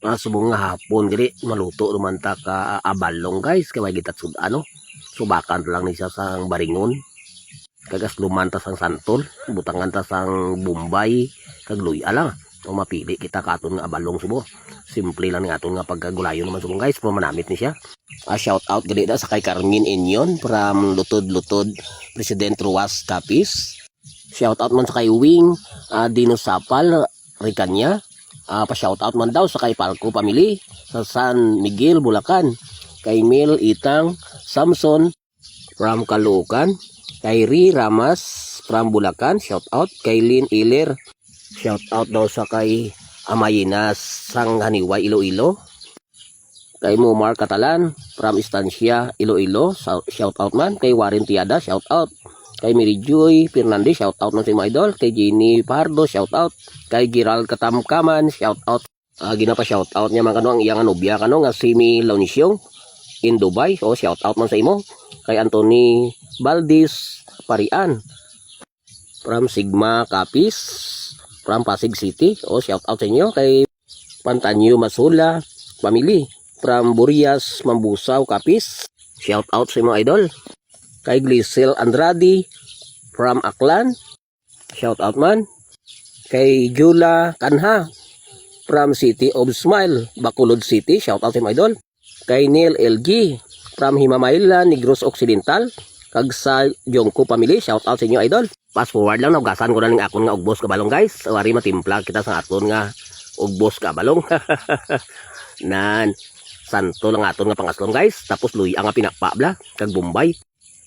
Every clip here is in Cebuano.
Subong nga hapon gali maluto naman ta ka abalong, guys, kay way kita sud ano. Subakan lang ni siya sang baringon. Kag asluman ta sang santol, butangan ta sang bombay kag luya lang. O mapili kita katon nga abalong subo. Simple lang ni aton nga pagkagulayon naman subong, guys, pero manamit ni siya. Shout out gali da sa kay Carmen Inyon from Lutod Lutod, President Ruas, Capiz. Shout out man sa kay Wing Dino Sapal Ricanya. Pa shout out man daw sa kay Palco Family sa San Miguel, Bulacan. Kay Mel Itang Samson from Caloocan. Kay Ri Ramas from Bulacan, shout out. Kay Lynn Iler, shout out daw sa kay Amayinas sang Haniway, Iloilo. Kay Mumar Catalan from Estancia, Iloilo, shout out man. Kay Warren Tiada, shout out. Kay Mary Joy Fernandez, shout out man sa mga idol. Kay Jenny Pardo, shout out. Kay Gerald Katamkaman, shout out. Ginapa shout out niya man kano ang iyang nobya kano nga si Mi Launisyong in Dubai. Oh, shout out man sa imo. Kay Anthony Valdez Parian from Sigma Capiz from Pasig City. Oh, shout out sa inyo. Kay Pantanyo Masula family from Burias, Mambusaw, Capiz. Shout out sa imo, idol. Kay Glisel Andrade from Aklan. Shout out man. Kay Jula Kanha from City of Smile, Bacolod City. Shout out sa imo, idol. Kay Neil LG from Himamaylan, Negros Occidental. Kag sa Jongko family, shout out sa inyo, idol. Fast forward lang, naugasan ko na ning akon nga ugbos kabalong, guys. Wari matimpla kita sa aton nga ugbos kabalong. Nan, santo lang aton nga pangaslom, guys. Tapos luya nga pinakpa bla, kag bombay,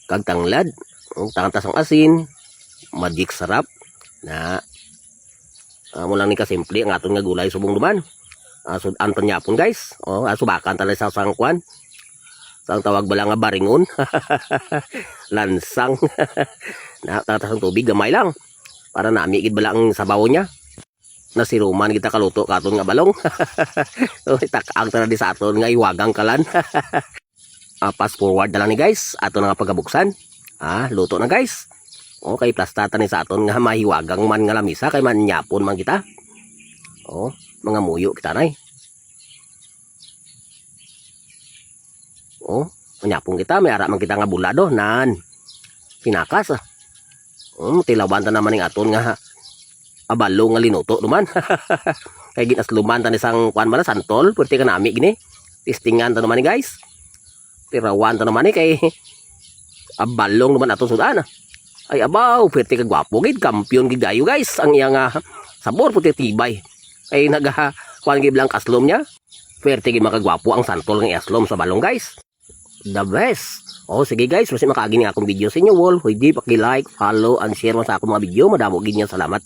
kag tanglad, ang tantas ang asin, magic sarap na mo lang ni kasimple ang aton nga gulay subong duman. So anton yapon, guys. Oh, subakan talaga sa sangkwan. Sa ang tawag bala nga baringon. Lansang. Na tatas ang tubig gamay lang. Para nami gid bala ang sabaw niya. Nasiruman kita kaluto katon nga balong. Oh, takaang tara di sa aton nga iwagang kalan. Fast forward na lang ni, guys. Ato na nga pagkabuksan. Luto na, guys. Okay, plasta ta ni sa aton nga mahiwagang man nga lamisa kay manyapon man kita. Oh, mga muyo kita nay. Oh, manyapon kita, may ara man kita nga bulado nan. Pinakas ah. Tilawan ta naman ning aton nga abalo nga linuto duman. Kay ginasluman ta ni sang kuan man santol, pwerte ka nami gini. Testingan ta naman ni, guys. Tirawan ta naman ni kay abalong naman aton sudan ah. Ay abaw, pwerte ka gwapo gid, kampiyon gid dayo, guys. Ang iyang sabor puti tibay. Ay naga kuan gid lang kaslom niya. Pwerte gid makagwapo ang santol ng aslom sa balong, guys. The best. Oh, sige guys, basta makaagi ni akong video sa inyo wall. Pwede paki-like, follow, and share mo sa akong mga video. Madamo gid niya salamat.